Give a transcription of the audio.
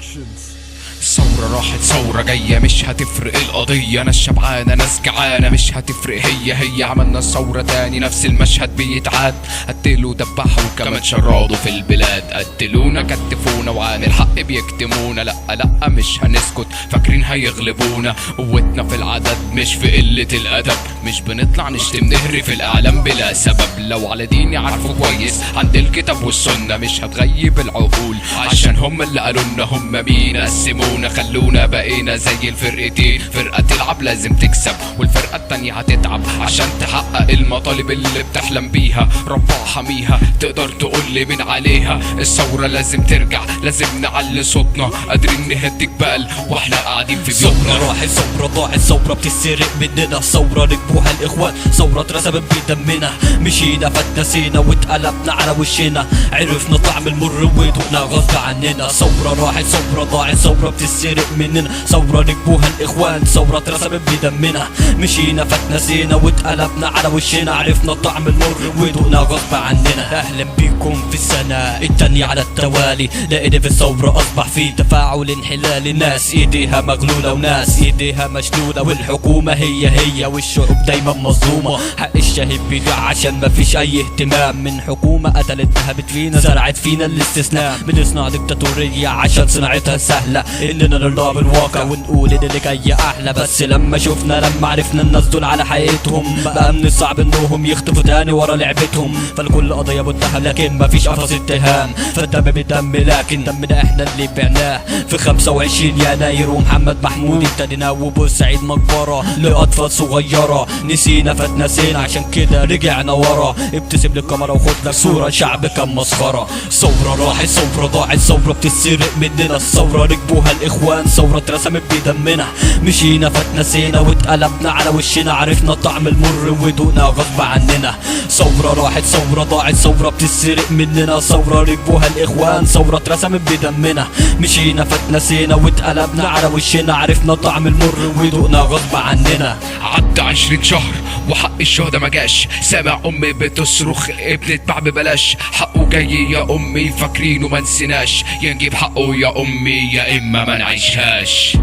Productions. ثورة راحت ثورة جاية، مش هتفرق القضية. ناس شبعانة ناس جعانة، مش هتفرق. هي هي عملنا الثورة تاني، نفس المشهد بيتعاد. قتلوا دبحوا كمان شردوا في البلاد، قتلونا كتفونا وعن الحق بيكتمونا. لأ لأ مش هنسكت، فاكرين هيغلبونا. قوتنا في العدد مش في قلة الأدب، مش بنطلع نشتم نهري في الإعلام بلا سبب. لو على ديني عارفه كويس عند الكتاب والسنة، مش هتغيب العقول عشان هم اللي قالوا لنا هم مين. قسمونا خلونا بقينا زي الفرقتين، فرقة تلعب لازم تكسب والفرقة التانية هتتعب عشان تحقق المطالب اللي بتحلم بيها. ربها حميها، تقدر تقول لي من عليها. الثورة لازم ترجع، لازم نعلي صوتنا، قادرين نهد جبال واحنا قاعدين في بيوتنا. ثورة راحت ثورة ضاعت، ثورة بتسرق مننا، ثورة ركبوها الإخوان، ثورة اترسمت بدمنا. مشينا فتنسينا واتقلبنا على وشنا، عرفنا طعم المر ودقنا غصب عننا. ثورة راحت ثورة ضاعت، ثورة بتسرق مننا، ثورة ركبوها الإخوان، ثورة اترسمت بدمنا. مشينا فتنسينا واتقلبنا على وشنا، عرفنا طعم المر ودقنا غصب عننا. أهلا بيكم في السنة التانية على التوالي، لقينا في الثورة أصبح في تفاعل انحلالي. ناس ايديها مغلولة وناس ايديها مشلولة، والحكومة هي هي والشعوب دايما مظلومة. حق الشهيد بيضيع عشان مفيش اي اهتمام من حكومة قتلت نهبت فينا زرعت فينا الاستسلام. بنصنع ديكتاتورية عشان صناعتها سهلة، اننا نرضى بالواقع ونقول ان اللي جاي احلى. بس لما شفنا لما عرفنا الناس دول على حقيقتهم، بقى من الصعب انهم يختفوا تاني ورا لعبتهم. فالكل قضية متهم لكن مفيش قفص اتهام، فالدم بدم لكن دمنا احنا اللي بعناه في 25 يناير. ومحمد محمود ابتدينا وبورسعيد مقبرة لأطفال صغيرة. نسينا فتنسينا عشان كده رجعنا ورا. ابتسم للكاميرا وخد لك صورة، شعب كان مسخرة. ثورة راحت ثورة ضاعت، ثورة بتسرق مننا، الثورة ركبوها الإخوان، ثورة اترسمت بدمنا. مشينا فتنسينا واتقلبنا على وشنا، عرفنا طعم المر ودقنا غصب عننا. ثورة راحت ثورة ضاعت، ثورة بتسرق مننا، ثورة ركبوها الإخوان، ثورة اترسمت بدمنا. مشينا فتنسينا واتقلبنا على وشنا، عرفنا طعم المر ودقنا غصب عننا. عدى 20 شهر وحق الشهداء ما جاش، سامع امي بتصرخ ابني اتباع ببلاش. حقه جاي يا امي، فاكرينه ما نسيناش، يا نجيب حقه يا امي يا اما ما نعيشهاش.